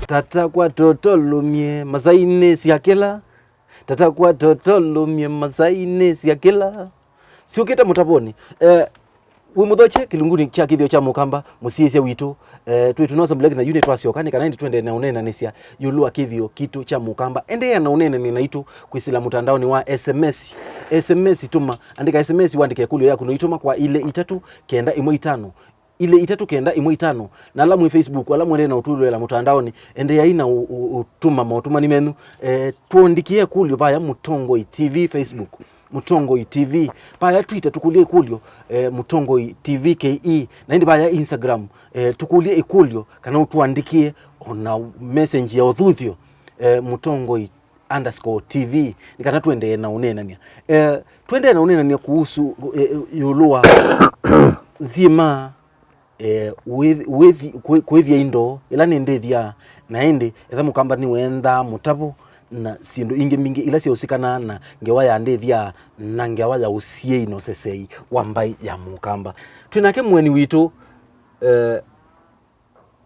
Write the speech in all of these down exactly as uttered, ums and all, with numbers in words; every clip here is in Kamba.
Tata kwa toto lũmie masainĩ sya kĩla. Tata kwa toto lũmie masainĩ sya kĩla. Syũkĩte mũtavonĩ. Eh, wĩ mũthokye kĩlungunĩ kya kĩthĩo kya Mũkamba, mũsiĩĩsya witũ. Eh, twĩtũ no Assembly Lake na yu nĩtwasyoka, nĩ kana ĩndĩ tũendee na ũneenanĩsya ĩũlũ wa kĩthĩo kitũ kya Mũkamba. Endeea na ũneenany'a naitũ kwĩsĩla mũtandaonĩ wa S M S. S M S tũma, andĩka S M S, wandĩke ĩkũlyo yaku, no itũma kwa ilĩ itatũ kenda ĩmwe itano. Ilĩ itatũ kenda ĩmwe itano. Na ala mwĩ Facebook, ala mwendee na ũtũlũela mũtandaonĩ, endeeai na ũ-, ũ-, ũtũma motũmani menyu. Eh, tũandĩkĩe ĩkũlyo vaya Mũtongoi T V Facebook, Mũtongoi T V. Vaya Twitter, tũkũlye ĩkũlyo, eh, Mũtongoi T V K E. Na ĩndĩ vaya Instagram, eh, tũkũlye ĩkũlyo kana ũtũandĩkĩe ona message ya ũthuthyo, eh, Mũtongoi underscore T V, nĩ kana tũendee na ũneenany'a. Eh, tũendee na ũneenany'a kuhusu, eh, eh, ĩũlũ wa nzima, eh, wĩthi-, wĩthi-, kwĩ-, kwĩthya indo, ĩla nĩ ndĩthya, na ĩndĩ etha Mũkamba nĩwendaa mũtavo na syĩndũ ingĩ mbingĩ ila syaũsikanaa na ngewa ya ndĩthya na ngewa ya ũsiĩi na ũsesei wa mbaĩ ya Mũkamba. Twĩ nake mũeni witũ, eh,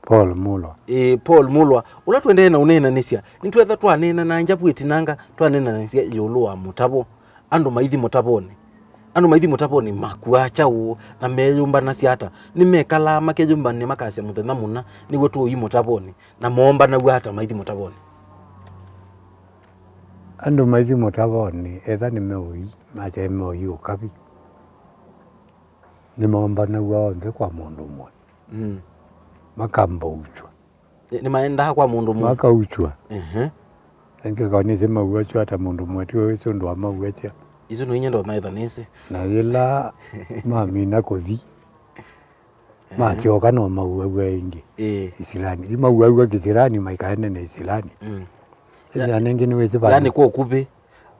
Paul Mulwa. Ĩĩ, Paul Mulwa, ũla tũendee na ũneenanĩsya. Nĩtwetha twaneena na njavu ĩtinanga, twaneenanĩsya ĩũlũ wa mũtavo. Andũ maithi mũtavonĩ. Andũ maithi mũtavonĩ makuaa kyaũ, na meyũmbanasya ata? Nĩmekalaa makeyũmbanĩa makasya mũthenya mũna nĩw'o tũũi mũtavonĩ, na moombanaw'a ata maithi mũtavonĩ? Andũ maithi mũtavonĩ, etha nĩ meũi, masyae meũi ũkavi, nĩmoombanaw'a onthe kwa mũndũ ũmwe. Mm. Makamba ũkywa. Nĩ, nĩmaendaa kwa mũndũ ũmwe. Makaukywa. Ehe. Ĩngĩ kanĩsĩ mauasya ata mũndũ ũmwe, tiwe wĩsĩ ũndũ wamauasya. Isu no inya ndomaetha nĩsĩ. Na yĩla mamina kũthi, masyoka no mauaw'a ĩngĩ. Ĩĩ. Isilani. Imauaw'a kĩsilani, maikaene na isilani. Mm. Ĩndĩ na nĩngĩ nĩwĩsĩ vandũ. Yani kwa ũkuvĩ,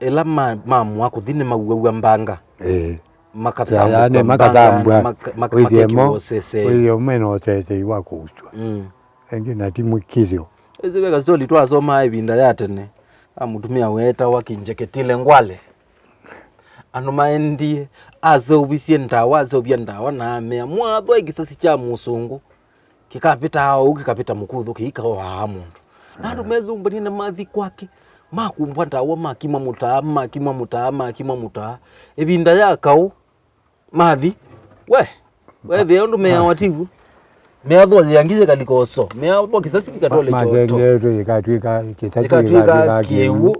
ĩla ma-, mamũa kũthi nĩmauaw'a mbanga. Ĩĩ. Makathambũkwa yani, mbanga, makathambwa. Maka-, maka-, wĩthĩe mo, makekĩwa ũsesei. Wĩthĩe mena ũsesei wa kũukywa. Mm. Ĩngĩ na ti mũkĩthyo. Ĩsĩ ve kasitoli twasomaa ĩvinda ya tene, a mũtumĩa weetawa Kinjeketile Ngwale. Andũ maendie, aseũvisye ndawa, aseũvya ndawa na amea, mwathwa ĩkĩsasi kya mũsũngũ. Kĩkavĩtaa ũu, kĩkavĩta mũkũthũ, kĩikaoaa mũndũ. Na andũ meyũmbanie na mathi kwake, makumbwa ndawa, makimwa mũtaa, makimwa mũtaa, makimwa mũtaa. Ĩvinda ya kaũ, mathi, we, wethĩa ũndũ meawa tiw'o. Meathwa yĩangĩ yĩkalika ũso, meathwa kĩsasi kĩkatwale kyoto. Makengetwe yĩkatw'ĩka kĩsasi, yĩkatw'ĩka kĩw'ũ.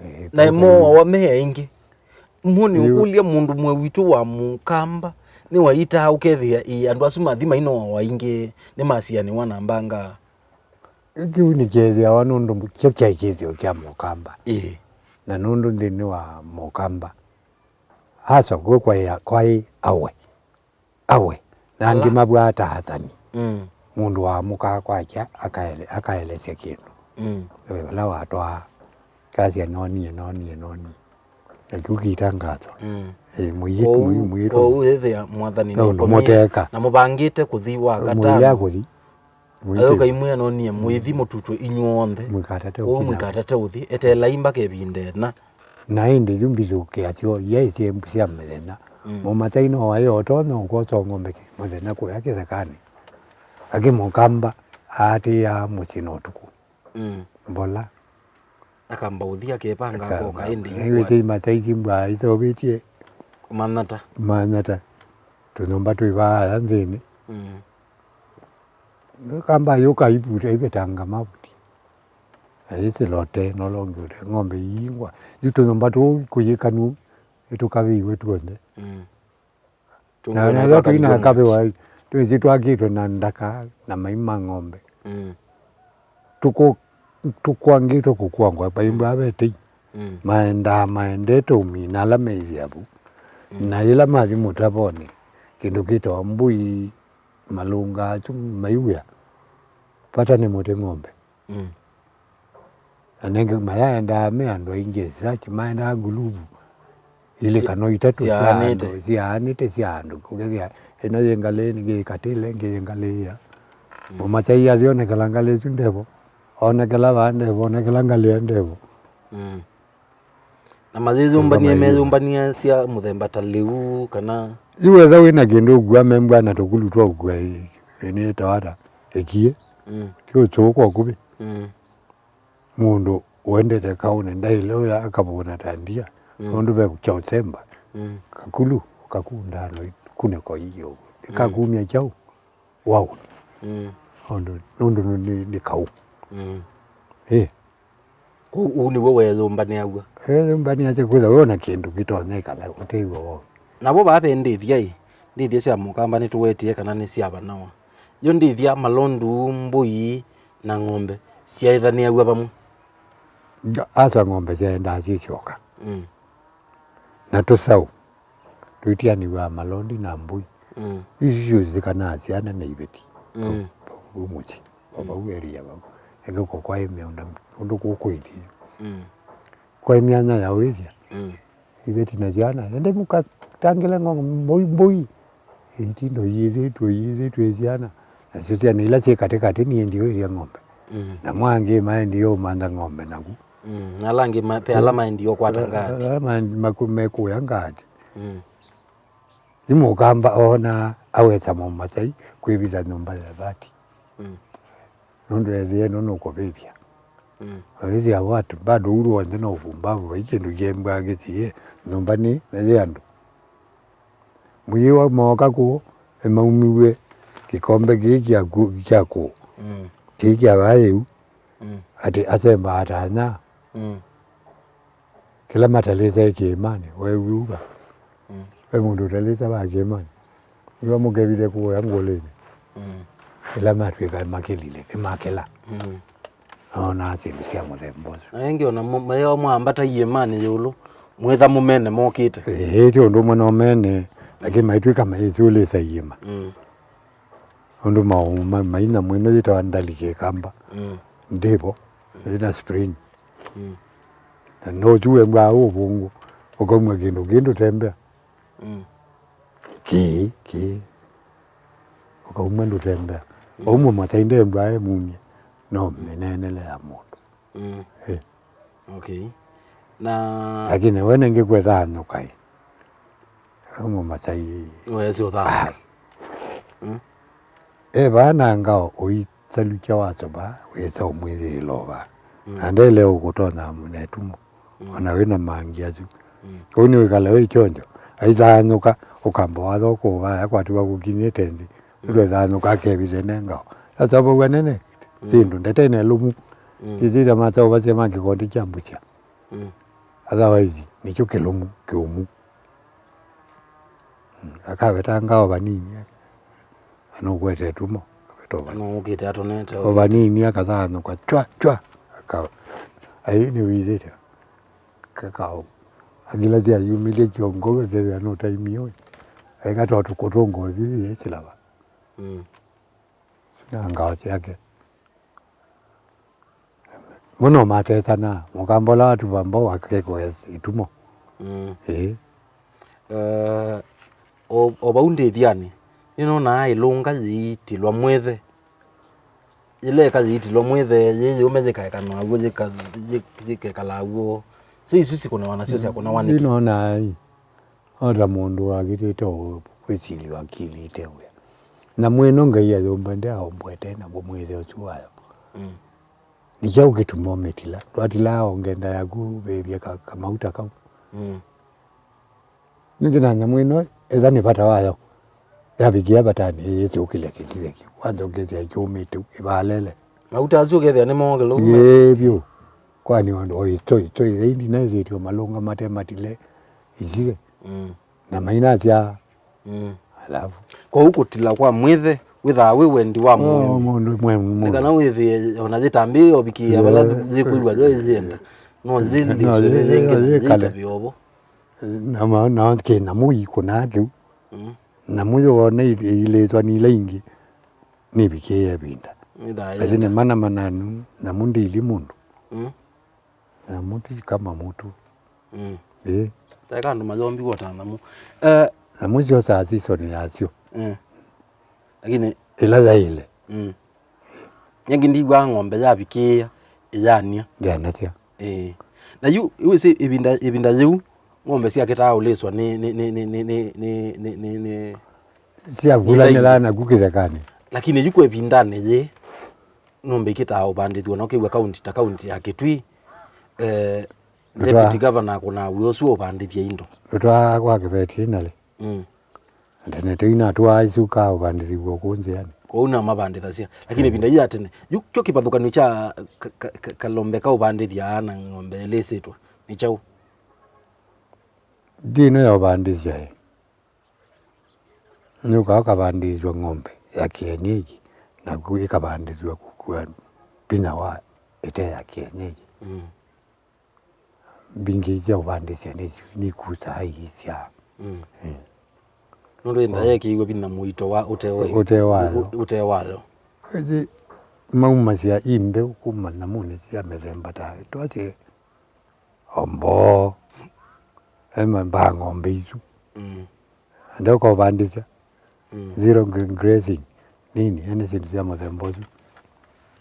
Eh, na ĩmooawa me aingĩ. Mũnĩ ũkũlya mũndũ mwe witũ wa Mũkamba nĩwaitaa ũkethĩa ĩ andũ asu mathi mainoawa aingĩ nĩmasianĩwa na mbanga? Kĩu nĩkyeethĩawa nũndũ kyo kyaĩ kĩthĩo kya Mũkamba. Ĩĩ. Na nũndũ nthĩnĩ wa Mũkamba, haswa kwĩ kwaĩ, kwaĩ awe. Awe, na angĩ mavwaa ta athani. Mm. Mũndũ waamũkaa kwakya akaele-, akaelesya kĩndũ. Mm. Ve ũla watwaa, kasya, "Nonie, nonie, nonie." Na kĩu kĩitangathwa. Mm. Ĩ, mũi-, kwoou, mũi-, mũi-, kwoou ĩthĩa mwathani ve ũndũ nĩkomie mũteka. Na mũvangĩte kũthi wa katano. Mũilea kũthi. Ayũka imwe anonie, "Mwĩthi mũtutwe inyw'onthe. Mũikatate ũthi. Kwoou ũkinya. Mũikatate ũthi, eteelai mbaka ĩvinda ĩna." Na ĩndĩ yu mbithũkĩa syo, yaĩ syĩ sya mũthenya. Mm. Mũmatai no waĩ o tonya ũkwosa ng'ombe kĩ-, mũthenya kũya kĩthekanĩ. Akĩ Mũkamba aatĩĩaa mũsyĩ na ũtukũ. Mm. Mbola. Akamba ũthi akepanga akoka ĩndĩ yu. Nĩwĩsĩ imatai isu mbaa iseũvĩtye. Manyata. Manyata. Tũnyũmba twĩ vaa aya nthĩnĩ. Mm. Kamba yũka ivuta ivetanga mavuti. Na yĩsĩ lote, no longi ũte, ng'ombe iingwa. Yu tũnyũmba tũu kũyĩkanu, nĩtũkavĩiwe tuonthe. Mm. Na, na ĩla tũinakavĩwa, twĩsĩ twakĩtwe na ndaka na mai ma ng'ombe. Mm. Tũkũ-, tũkwangĩtwe kũkuangwa, vaimbwa vetei. Mm. Maendaa maendete ũmina ala meĩthĩa vu. Mm. Na yĩla mathi mũtavonĩ, kĩndũ kĩtawa mbũi, malũnga asu maiwĩa, vata nĩ mũtĩ ng'ombe. Mm. Na nengĩ mayaendaa me andũ aingĩ, saki maendaa nguluvu ilĩ kana itatũ sya andũ, syaanĩte sya andũ. Ũkethĩa ĩno yĩ ngalĩ, ĩngĩ yĩ katĩle, ĩngĩ yĩ ngalĩ ĩa. Mm. Mũmatai athi onekela ngalĩ ĩsu ndevo, onekela vaa ndevo, onekela ngalĩ ĩyo ndevo. Mm. Na mayĩyũmbanie, meyũmbanie sya mũthemba ta lĩu, kana? Yu wetha wĩ na kĩndũ ũkua membwa na tũkulu twa ũkua ĩ, nĩtawa ata? Ĩkiĩ. Mm. Ũsũũ kwa ũkuvĩ. Mm. Mũndũ ũendete kaũnĩ ndaĩle ũya akavũna ta ndia, mm, nũndũ ve kya ũsemba. Mm. Kakulu, kakundaa no ikunĩko iyo. Mm. Ĩkakumya kyaũ? Waũ? Mm. Nũndũ, nũndũ nĩ, nĩ, nĩ kaũ. Mm. Ĩ. Kwoou ũu nĩw'o weeyũmbanĩaw'a. Weeyũmbanĩasya kwĩtha we ona kĩndũ kĩtonya ĩkala ũtew'a waũ. Navo vaa ve ndĩthya ĩ, ndĩthya sya mũkamba nĩtũwetie kana nĩ sya vanawa. Yo ndĩthya, malondu, mbũi, na ng'ombe syaĩthanĩaw'a vamwe. Nga-, aswa ng'ombe syaendaa syĩsyoka. Mm. Na tũsaũ tũitianĩw'a malondi na mbũi. Mm. Isu syũsikanaa syana na iveti. Mm. Vau, vau mũsyĩ. O vau area vau. Eke ko kwaĩ mĩũnda ũndũ kũkũithi. Mm. Kwaĩ myanya ya ũĩthya. Mm. Iveti na syana. Ende mũkatangĩle ng'ombe mbũi, mbũi. Ĩtindo yĩthĩtwe, yĩthĩtwe syana. Nasyo syana ila syĩ katĩkatĩ niendie ũĩthya ng'ombe. Mm. Na mwa angĩ maendie ũmantha ng'ombe naku. Mm. Na ala angĩ ma-, pe ala maendie ũkwata ngati. Ala ma-, maku-, mekũya ngati. Mm. Yu mũkamba oona awesa Mũmatai kwĩvitha nyũmba ya thati. Mm. Nũndũ ethĩe nũnũkũvĩvya. Mm. Awĩthĩa watu, bado ũu w'onthe no ũvumbavu, vai kĩndũ kĩembwaa kĩsiĩ nyũmba nĩ, na yĩ andũ. Mũyĩwa mooka kũũ, nĩmaumiw'e kĩkombe kĩĩ kya ku-, kya kũũ. Mm. Kĩĩ kya vaa yĩu. Mm. Atĩ asemba atanya. Mm. Kĩla matalĩsae kĩĩmanĩ, weew'a? Mm. Ve mũndũ ũtalĩsawa kĩĩmanĩ? Nĩw'a mũkevithe kũya ngũlĩnĩ. Mm. Ĩla matw'ĩka makĩlile, nĩmakĩla. Mm. Noonaa syĩndũ sya mũthemba ũsu. Na ĩngĩ ona mo-, mayoo mwambata iĩmanĩ ĩũlũ, mwĩtha mũmene mokĩte. Ĩĩ, ti ũndũ ũmwe no mene, lakini maitw'ĩka mayĩsyũlĩsa iĩma. Mm. Ũndũ maũmũ ma-, mai nyamũ ĩno yĩtawa ndali kĩkamba. Mm. Ndĩvo, ĩna spring. Mm. Na no ũsu wembwaa ũvũngũ, ũkaumya kĩndũ kĩ ndũtembea. Mm. Kĩĩ, kĩĩ. Ũkaumya ndũtembea. Mm. Waumya Mũmatai ndembwaa e mumye, no mĩneenele ya mũndũ. Mm. Eh. Okay. Na lakini we nengĩ kwethaa nyũka ĩ. Mũmatai. Wesi ũthaa. Ai. Mm. E vaa na ngao ũithalukya wasova, wĩsa ũmwĩthĩĩlo vaa. Mm. Na ndele ũkũtonya mũnetumo. Mm. Ona wĩna mangi asu. Mm. Kũu nĩ wĩkala wĩ kyonjo. Aithaa nyũka, ũkamba watho kũvaya kwatiwa kũkinyĩte nthĩ. Mm. Ndwethaa nyũka akevithe ne ngao. Sasa vau anene. Mm. Thĩndũ ndetene lũmu. Mm. Kĩthĩra masaũvasya ma kĩkondi kya mbũsya. Mm. Otherwise, nĩkyo kĩlũmu kĩũmu. Mm. Akaveta ngao vanini, eh. Anũkwete tumo, akaveta o vanini. Nũũkĩte atonete o vanini, akathanũka, chwa, chwa. Aka-, ai, nĩwĩthĩte. Kakao. Angĩla syayumĩlye kĩongo, akethĩa nũtaimie we. Aika twa tũkũtũnga ũthyũ, yĩsĩlava. Mm. Na ngao syake. Mũno matesana, mũkamba ũla watuva mbao akekũea itumo. Mm. Ĩĩ. Eh, o, o vau ndĩthyanĩ, nĩnonaa ĩlũnga yĩitilwa mwĩthe. Yĩla ĩka yĩitilwa mwĩthe, yĩ yũme yĩkaekanwa w'o, yĩka-, yĩ-, yĩkekala w'o. Syo isu sikũnawa nasyo syakũnawa nĩkĩ? Ndinonaa ĩ. O ta mũndũ wakĩlĩte o kwĩsilw'a akilĩte wĩa. Nyamũ ĩno Ngai ayũmba ndyaũmbwete na mwĩthe ũsu wayo. Mm. Nĩ kyaũ kĩtuma ũmĩtila? Ndwatilaa o ngenda yaku vĩvye ka-, kamauta kau. Mm. Nĩngĩ na nyamũ ĩno, ĩtha nĩ vata wayo. Yavikĩa vatanĩ, ĩyĩsũkĩlya kĩsithe kĩu. Kwanza ũkĩthĩa kyũmĩte kĩvalele. Mauta asu ũkethĩa nĩ moo kĩlũnga. Ĩĩ vyũ. Kwani o, o itoi, itoi zaidi naĩthĩtwe malũnga mate matile isithe. Mm. Na mainasya. Mm. Alafu. Kwoou kũtila kwa mwĩthe wĩthaa wĩ wendi wa mũndũ. Oh, mũndũ mwe, mũndũ. Nĩ kana wĩthĩe ona yĩtambĩ yovikĩĩa vala yĩkwĩw'a yo yĩenda. No yĩliswe yĩngĩ yĩkale. Yĩtavĩ ovo. Na ma-, na kĩ nyamũ ikũnaa kĩu. Mm. Nyamũ yona ilĩtwa nĩ ila ingĩ nĩvikĩĩa ĩvinda. Nĩ thaa. Lakini yenda. Mana mananu, nyamũ ndĩili mũndũ. Mm. Nyamũ ti kama mũtu. Mm. Ĩĩ. Taeka andũ mayombiwa ta nyamũ. Eh, nyamũ syosaa season yasyo. Eh. Lakini ĩla yaĩle. Mm. Nyangĩ ndiw'aa ng'ombe yavikĩĩa ĩyania. Ndyanasya. Ĩĩ. Na yu, wĩsĩ ĩvinda, ĩvinda yĩu, ng'ombe syakĩtaa ũlĩswa nĩ, nĩ, nĩ, nĩ, nĩ, nĩ, nĩ, nĩ, nĩ, nĩ, syavulanĩlaa naku kĩthekanĩ. Lakini yu kwa ĩvindanĩ yĩĩ, ng'ombe ikĩtaa ũvandĩthw'a, na ũkĩw'a kaunti ta kaunti ya Kitui, eh, Ndũtwaa- deputy governor akũnaa wĩa ũsu wa ũvandĩthya indo. Ndũtwaa kwa kĩvetinarĩ. Mm. Tene tũinatwaa isu ka ũvandĩthĩw'a kũu nzĩanĩ. Kwoou namavandĩthasya. Lakini ĩvinda ii ya tene, yu kyo kĩvathũkany'o kya ka- ka- ka- kalombe kaũvandĩthya na ng'ombe ĩlĩsĩtwe nĩ kyaũ? Nthĩ ĩno ya ũvandĩthya ĩ, nĩũkaa ũkavandĩthw'a ng'ombe ya kienyeji, naku ĩkavandĩthw'a kũkua vinya wa ĩte ya kienyeji. Mm. Mbingĩ sya ũvandĩsya nĩ- nikusaa iisyaa. Mm. Eh. Nũndũ ĩntha yekĩiwe vinya mũito wa ũte wa- Ũte wayo. Ũ- ũte wayo. Ĩĩ, maumasya i mbeũ kuma nyamũnĩ sya mĩthemba ta twasye omboo, ema mbaa ng'ombe isu. Mm. Ende ũkaũvandĩsya. Mm. Zero gra- grazing. Nini, yani syĩndũ sya mũthemba ũsu.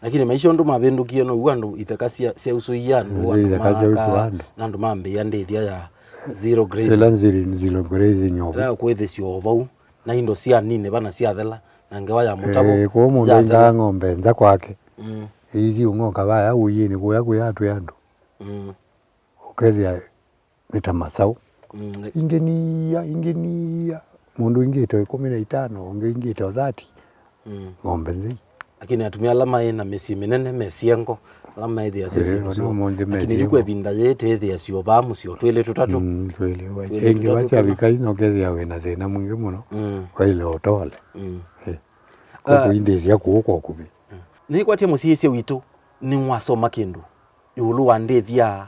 Lakini maisha ũndũ mavĩndũkie, no w'o andũ itheka sya- syausũie andũ, Nĩ andũ itheka syausũa maaka, andũ. Na andũ mambĩĩa ndĩthya ya zero grazing. Ĩla zero, zero grazing ovu. Ĩla kwĩthĩsya o vau, na indo sya nini vana syathela, na ngewa ya mũtavo. Eh, kũu mũndũ yathela. Aingaa ng'ombe nza kwake. Mm. Ithi ũng'oka vaya ũiĩnĩ kũya kwĩ atwĩ andũ. Mm. Ũkethĩa nĩ ta masaũ. Mm. Ingĩ niia, ingĩ niia. Mũndũ ingĩte o ĩkũmi na itano, ũngĩ ingĩte o thirty. Mm. Ng'ombe nthei. Lakini atumĩa ala maĩ na mĩsyĩ mĩnene, me syengo, ala maĩthĩasya Eh, syĩndũ ona syoo. Ũmũnthĩ me syengo. Lakini yu kwa ĩvinda yĩĩ tĩĩthĩasya o vaa mũsyĩ o twĩlĩ tũtatũ. Mm, twĩlĩ. Twĩlĩ tũtatũ. Ĩngĩ vasya tũna. Vika inya ũkethĩa wĩ na thĩna mwingĩ mũno. Mm. Waile ũtole. Mm. Eh. Ah. Kũkũindĩthya kũũ kwa ũkuvĩ. Mm. Nĩkwatya mũsyĩĩsya witũ nĩwasoma kĩndũ ĩũlũ wa ndĩthya,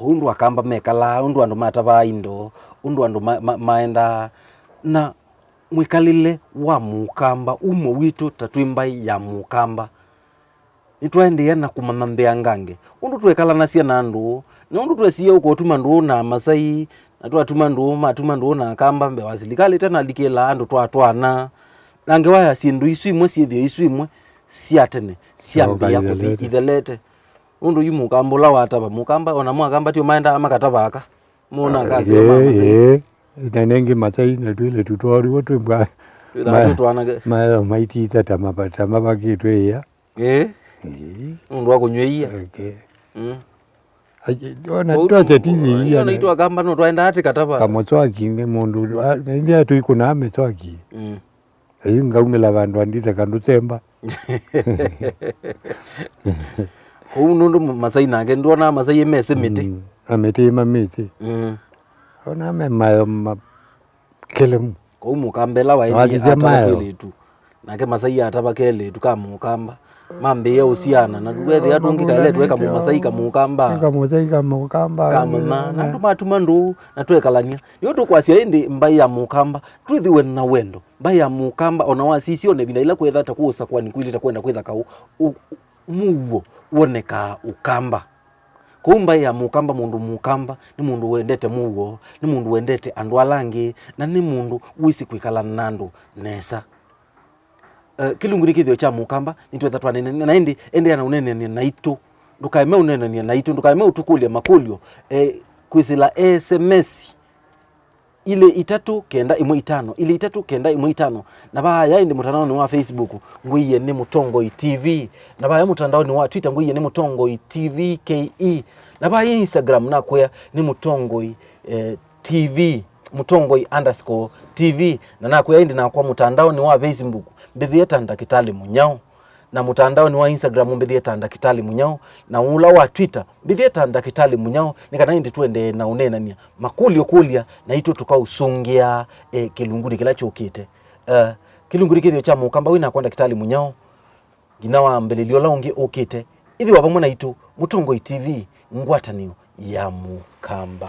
ũndũ Akamba mekalaa, ũndũ andũ matavaa indo, ũndũ andũ ma- ma- maendaa, na mwĩkalĩle wa Mũkamba, umo witũ ta twĩ mbaĩ ya Mũkamba. Nĩtwaendeea na kũmanya mbeangange ũndũ tweekalanasya na andũ, na ũndũ twesie ũkotuma ndũũ na Amasai, na twatuma ndũũ, matuma ndũũ na Akamba mbee wa silikalĩ ĩtanalikĩlaa andũ twatwaana. Na ngewa ya syĩndũ isu imwe syĩthĩo isu imwe sya tene syambĩĩa kũthi ithelete. Nũndũ yu Mũkamba ũla watava, Mũkamba, ona mo Akamba tio maendaa makatava aka. Mona kasi ya mama sai. Ĩĩ, na nengĩ Masai na twĩle tũtworiwe twĩ mbwa. Twĩthaa tũtwanake. Mayo maitita ta mabata mabakĩtwe ĩa. Ĩĩ. Ĩĩ. Nũndũ wa kũnyw'a ia. Okay. Mm. Ai, ona Kũu- twatetithi ia ona na itũ Akamba no twaendaa atĩ katava. Kamũswaki nĩ mũndũ, a- nĩ ndia tũikũnaa mĩswaki. Mm. Ĩyu ngaumĩla vandũ anditheka ndũtemba. Kũu nũndũ Masai nake ndwonaa Masai mesĩ mĩtĩ. Mm, na mĩtĩ mamĩsĩ. Mm. Ona me mayo makelemu. Kũu Mũkamba ĩla waendie atava kelĩtu. Nake Masai atava kelĩtu ka Mũkamba. Mambĩĩa ũsiana, na tũkethĩa tũngĩ kaelĩtu eka Mũmasai ka Mũkamba. Eka Mũmasai ka Mũkamba. Kamũna, na andũ matuma ndũũ, na twekalania. Nĩyo tũkwasya ĩndĩ mbaĩ ya Mũkamba, twĩthĩwe na wendo. Mbaĩ ya Mũkamba, ona wasisya ona ĩvinda yĩla kwĩtha ta kũũsa kwani kũilĩte kwenda kwĩtha kaũ, ũ- mũuo wonekaa Ũkamba. Kũu mbaĩ ya Mũkamba, mũndũ Mũkamba nĩ mũndũ wendete mũuo, nĩ mũndũ wendete andũ ala angĩ, na nĩ mũndũ wĩsĩ kwĩkala na andũ nesa. Eh, kĩlungu nĩ kĩthĩo kya Mũkamba, nĩtwetha twanene, na ĩndĩ endeea na ũneenany'a naitũ. Ndũkaeme ũneenany'a naitũ, ndũkaeme ũtũkũlya makũlyo, eh, kwĩsĩla S M S. Ilĩ itatũ kenda ĩmwe itano, ilĩ itatũ kenda ĩmwe itano. Na vaya ĩndĩ mũtandaonĩ wa Facebook, ngwĩie nĩ Mũtongoi T V. Na vaya mũtandaonĩ wa Twitter, ngwĩie nĩ Mũtongoi T V K E. Na vaya Instagram, nakwĩa nĩ Mũtongoi, eh, T V, Mũtongoi underscore T V. Na nakwĩa ĩndĩ nakwa mũtandaonĩ wa Facebook, mbĩthĩe ta Ndakĩtalĩ Mũnyao. Na mũtandaonĩ wa Instagram mbĩthĩe ta Ndakĩtalĩ Mũnyao, na ũla wa Twitter mbĩthĩe ta Ndakĩtalĩ Mũnyao, nĩ kana ĩndĩ tũendee na ũneenany'a makũlyo kũlya, naitũ tũkaũsũngĩa, eh, kĩlungunĩ kĩla kyũkĩte. Eh, kĩlungunĩ kĩthĩo kya Mũkamba wĩ nakwa Ndakĩtalĩ Mũnyao, nginya wambĩlĩlya ũla ũngĩ ũkĩte, ĩthĩwa vamwe naitũ, Mũtongoi T V, ngwatanĩo ya Mũkamba.